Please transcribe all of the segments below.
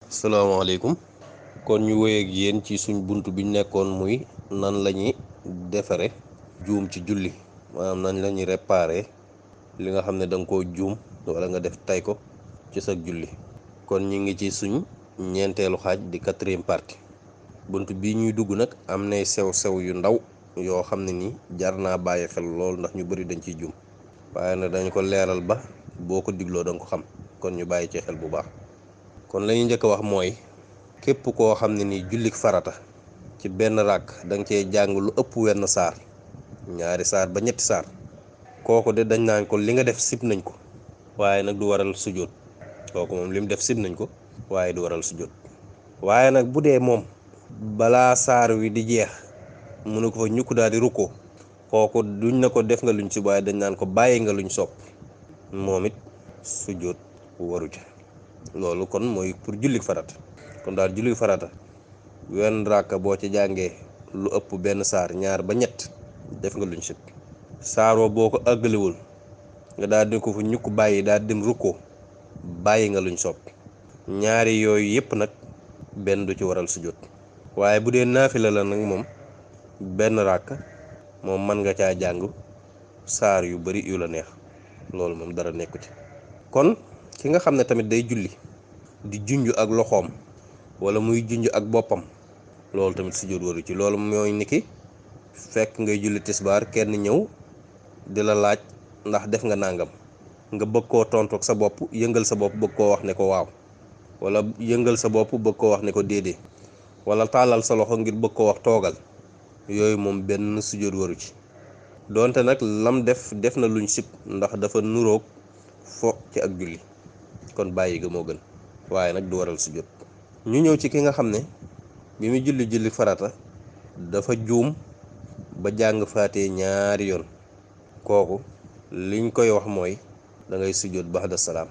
salaamaaleykum. kon ñu wéy ak yéen ci suñ bunt bi ñu nekkoon muy nan la ñuy defare juum ci julli, maanaam nan la ñuy réparer li nga xam ne da nga koo juum wala nga def tay ko ci sa julli. kon ñu ngi ci suñ ñeenteelu xaaj di 4e partie. bunt bii ñuy dugg nag am nay sew-sew yu ndaw yoo xam ne nii jar naa bàyyi xel lool ndax ñu bari dañ ciy juum, waaye nag dañ ko leeral ba boo ko digloo da nga ko xam, kon ñu bàyyi ci xel bu baax. kon la ñuy njëkk a wax mooy képp koo xam ne nii jullik farata ci benn ràkk da nga cee jàng lu ëpp wenn saar, ñaari saar ba ñetti saar, kooku de dañ naan ko li nga def sib nañ ko, waaye nag du waral sujjóot. kooku moom li mu def sib nañ ko waaye du waral sujjóot. waaye nag bu dee moom balaa saar wi di jeex mu ne ko fa ñukk daal di rukkoo, kooku duñ na ko def nga luñ sib, waaye dañ naan ko bàyyi nga luñ sopp, moom it sujjóot waru ca. loolu kon mooy pour jullik farata. kon daal jullik farata wenn ràkka boo ci jàngee lu ëpp benn saar, ñaar ba ñett, def nga luñ sib. saaroo boo ko àggalewul nga daal di ko fa ñukk bàyyi daal dem rukkoo, bàyyi nga luñ sopp. ñaari yooyu yépp nag benn du ci waral sujjóot. waaye bu dee naafila la nag moom benn ràkk moom mën nga caa jàng saar yu bari yu la neex, loolu moom dara nekku ci. kon ki nga xam ne tamit day julli di junj ak loxoom wala muy junj ak boppam, loolu tamit sujjóot waru ci. loolu mooy niki fekk ngay julli tisbaar kenn ñëw di la laaj ndax def nga nangam, nga bëgg koo tontu ak sa bopp, yëngal sa bopp bëgg koo wax ne ko waaw, wala yëngal sa bopp bëgg koo wax ne ko déedéet, wala tàllal sa loxo ngir bëgg koo wax toogal. yooyu moom benn sujjóot waru ci. donte nag lam def na luñ sib ndax dafa nuroog fo ci ak julli, kon bàyyi ga moo gën, waaye nag du waral sujjóot. ñu ñëw ci ki nga xam ne bi muy julli farata dafa juum ba jàng faatee ñaari yoon, kooku liñ koy wax mooy da ngay sujjóot ba'da salaam.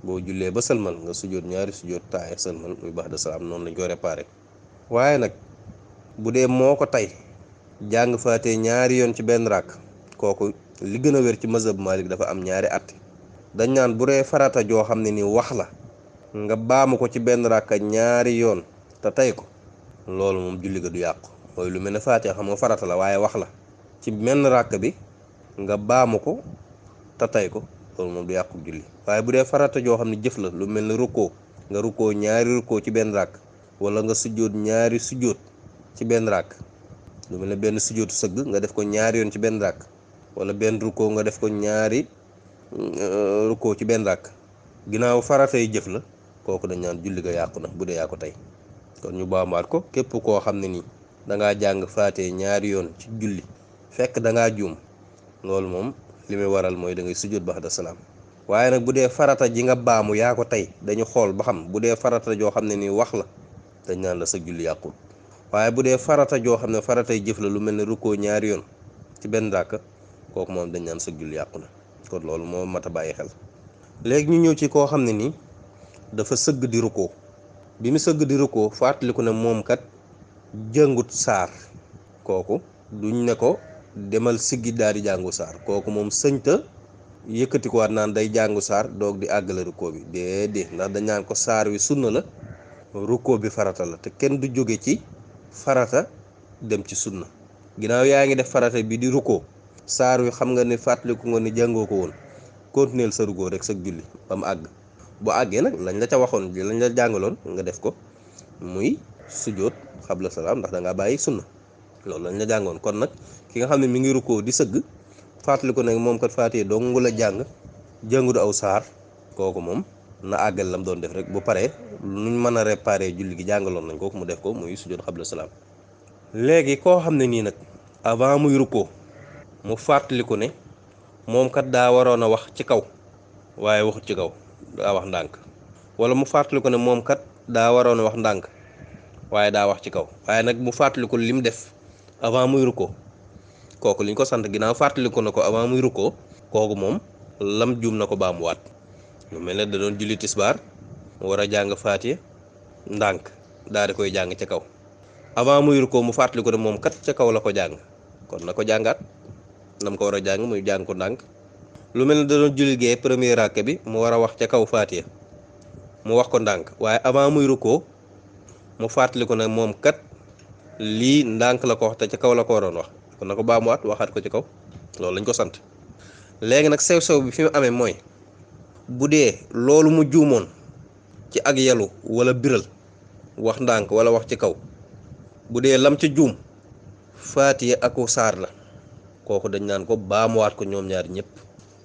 boo jullee ba sëlmal nga sujjóot ñaari sujjóot taaya sëlmal muy ba'da salaam. noonu lañ koy réparé. waaye nag bu dee moo ko tey jàng faatee ñaari yoon ci benn ràkk, kooku li gën a wér ci mazhab Malik dafa am ñaari at. dañ naan bu dee farata joo xam ne ni wax la nga baamu ko ci benn ràkka ñaari yoon te tey ko, loolu moom julli ga du yàqu. mooy lu mel ne faatiha, xam nga farata la waaye wax la, ci benn ràkk bi nga baamu ko te tey ko, loolu moom du yàqu julli. waaye bu dee farata joo xam ne jëf la, lu mel ne rukkoo, nga rukkoo ñaari rukkoo ci benn ràkk, wala nga sujjóot ñaari sujjóot ci benn ràkk, lu mel ne benn sujjóotu sëgg nga def ko ñaari yoon ci benn ràkk, wala benn rukkoo nga def ko ñaari rukkoo ci benn ràkk, ginnaaw faratay jëf la, kooku dañ naan julli ga yàqu na bu dee yaa ko tey. kon ñu baamaat ko, képp koo xam ne nii dangaa jàng faatee ñaari yoon ci julli fekk dangaa juum, loolu moom li muy waral mooy da ngay sujjóot ba'da salaam. waaye nag bu dee farata ji nga baamu yaa ko tey, dañu xool ba xam bu dee farata joo xam ne nii wax la, dañ naan la sa julli yàqul. waaye bu dee farata joo xam ne faratay jëf la, lu mel ne rukkoo ñaari yoon ci benn ràkk, kooku moom dañ naan sa julli yàqu na. kon loolu moo mat a bàyyi xel. léegi ñu ñëw ci koo xam ne nii dafa sëgg di rukkoo. bi mu sëgg di rukkoo fàttaliku ne moom kat jàngut saar, kooku duñ ne ko demal siggi daal di jàngu saar. kooku moom sëñta yëkkati ko waat naan day jàngu saar doog di àggale rukkoo bi, déedéet, ndax dañ naan ko saar wi sunna la, rukkoo bi farata la, te kenn du jóge ci farata dem ci sunna. ginnaaw yaa ngi def farata bi di rukkoo, saar wi xam nga ne fàttaliku nga ni jàngoo ko woon, continuer sa rukkoo rek sa julli ba mu àgg. bu àggee nag lañ la ca waxoon lañ la jàngaloon nga def ko, muy sujjóot xabla salaam, ndax da ngaa bàyyi sunna, loolu lañ la jàngoon. kon nag ki nga xam ne mi ngi rukkoo di sëgg fàttaliku nag moom kat faatee dong la jàngut aw saar, kooku moom na àggal lam doon def rek. bu paree nuñ mën a réparer julli gi jàngaloon nañ kooku mu def ko, muy sujjóot xabla salaam. léegi koo xam ne nii nag avant muy rukkoo mu fàttaliku ne moom kat daa waroon a wax ci kaw waaye waxut ci kaw, daa wax ndànk. wala mu fàttaliku ne moom kat daa waroon a wax ndànk waaye daa wax ci kaw, waaye nag mu fàttaliku li mu def avant muy rukkoo, kooku liñ ko sant ginnaaw fàttaliku na ko avant muy rukkoo, kooku moom lam juum na ko baamuwaat. lu mel ne da doon julli tisbaar mu war a jàng faatiha ndànk daal di koy jàng ca kaw, avant muy rukkoo mu fàttaliku ne moom kat ca kaw la ko jàng, kon na ko jàngaat nam ko war a jàng, muy jàng ko ndànk. lu mel ne da doon julli gee premier ràkk bi mu war a wax ca kaw faatiha, mu wax ko ndànk waaye avant muy rukkoo mu fàttali ko ne moom kat lii ndànk la ko wax te ci kaw la ko waroon wax kon na ko baamuwaat waxaat ko ci kaw loolu lañ ko sant. léegi nag sew-sew bi fi mu amee mooy bu dee loolu mu juumoon ci ak yalu wala biral wax ndànk wala wax ci kaw bu dee lam ca juum faatiye aku saar la kooku dañ naan ko baamuwaat ko ñoom ñaar ñëpp.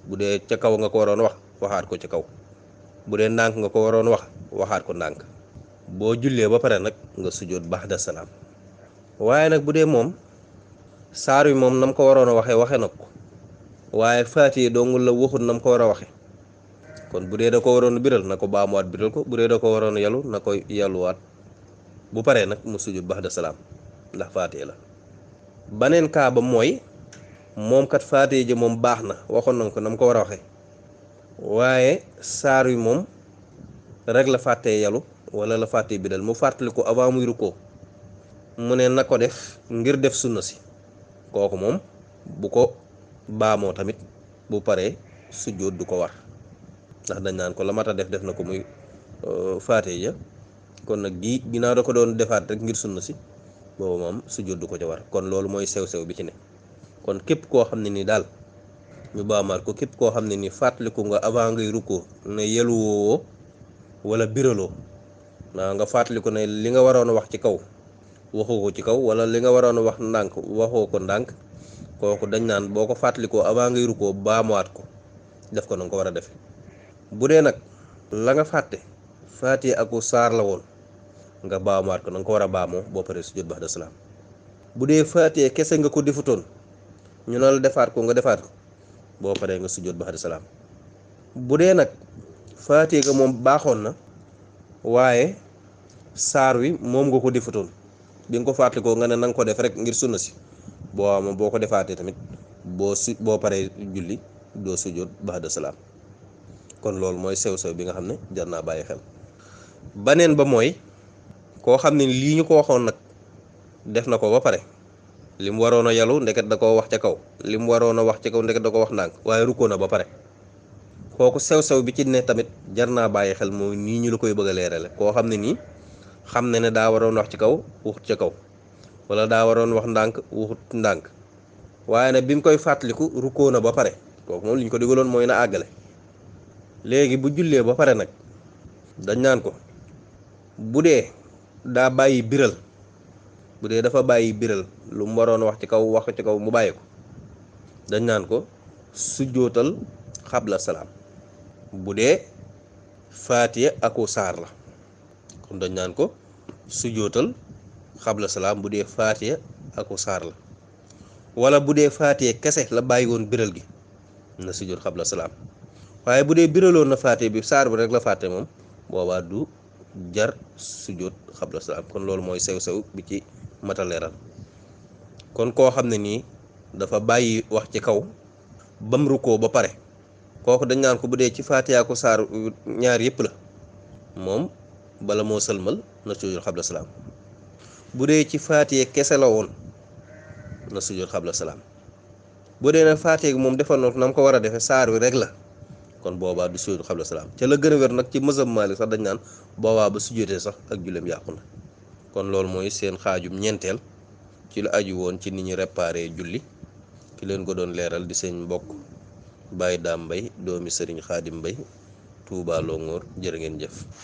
bu dee ca kaw nga ko waroon wax waxaat ko ci kaw bu dee ndànk nga ko waroon wax waxaat ko ndànk. boo jullee ba pare nag nga sujjóot baxda salaam. waaye nag bu dee moom saar wi moom nam ko waroon a waxe na ko waaye faatiye dongul la waxut nam ko war a waxe kon bu dee da ko waroon biral na ko baamuwaat biral ko bu dee da ko waroon yalu na ko yaluwaat bu paree nag mu sujjóot baxda salaam ndax faatiye la. baneen kaa ba mooy moom kat faatiye ji moom baax na waxoon nañ ko nam ko war a waxe waaye saar wi moom rek la fàttee yalu wala la fàttee biral mu fàttali ko avant muy rukkoo mu ne na ko def ngir def sunna si kooku moom bu ko baamoo tamit bu paree sujjóot du ko war ndax dañ naan ko la mat a def na ko muy faatee ja kon nag ginnaaw da ko doon defaat rek ngir sunna si boobu moom sujjóot du ko ca war kon loolu mooy sew-sew bi ci ne. kon képp koo xam ne ni daal ñu baamaat ko képp koo xam ne ni fàttaliku nga avant ngay rukkoo ne yeluwoo wala biraloo nga fàttaliku ne li nga waroon a wax ci kaw waxoo ko ci kaw wala li nga waroon a wax ndànk waxoo ko ndànk kooku dañ naan boo ko fàttalikoo avant ngay rukkoo baamuwaat ko def ko na nga ko war a def. bu dee nag la nga fàtte faatiye aku saar la woon nga baamuwaat ko na nga ko war a baamoo boo paree sujjóot baxda salaam. bu dee faatiye kese nga ko defutoon ñu ne la defaat ko nga defaat ko boo paree nga sujjóot baxda salaam. bu dee nag faatiye ga moom baaxoon na waaye saar wi moom nga ko defutoon bi nga ko fàttalikoo nga ne na nga ko def rek ngir sunna si boo ko defaatee tamit boo paree julli doo sujjóot baxda salaam. kon loolu mooy sew-sew bi nga xam ne jar naa bàyyi xel. baneen ba mooy koo xam ne lii ñu ko waxoon nag def na ko ba pare li mu waroon a yalu ndeket da koo wax ca kaw li mu waroon a wax ca kaw ndeket da ko wax ndànk waaye rukkoo na ba pare kooku sew-sew bi ci ne tamit jar naa bàyyi xel mooy nii ñu la koy bëgg a leerale. koo xam ne nii xam ne daa waroon wax ci kaw waxut ca kaw wala daa waroon wax ndànk waxut ndànk waaye nag bi mu koy fàttaliku rukkoo na ba pare kooku moom li ñu ko digaloon mooy na àggale. léegi bu jullee ba pare nag dañ naan ko bu dee daa bàyyi biral bu dee dafa bàyyi biral lu mu waroon wax ci kaw wax ci kaw mu bàyyi ko dañ naan ko sujjóotal xabla salaam. bu dee faatiye aku saar la kon dañ naan ko sujjóotal xabla salaam bu dee faatiye aku saar la wala bu dee faatiye kese la bàyyi woon biral gi na sujjóot xabla salaam. waaye bu dee biraloon na faatiye bi saar bi rek la fàtte moom boobaa du jar sujjóot xabla salaam. kon loolu mooy sew-sew bi ci mataleeral. kon koo xam ne nii dafa bàyyi wax ci kaw bam rukkoo ba pare kooku dañ naan ko bu dee ci faatiye ak saar ñaar yëpp la moom bala moo sëlmal na sujjóot xabla salaam. bu dee ci faatiye kese la woon na sujjóot xabla salaam. bu dee nag faatiye gi moom defal na ko na mu ko war a defee saar wi rek la kon boobaa du sujjóot xabla salaam. ca la gën a wér nag ci mazhab Maalik sax dañ naan boobaa ba sujjóotee sax ak julleem yàqu na. kon loolu mooy seen xaajum ñeenteel ci lu aju woon ci ni ñu réparé julli ki leen ko doon leeral di seen mbokk Baye Dame Mbaye doomi Sëriñ Xaadim Mbaye Touba Longhor jërë ngeen jëf.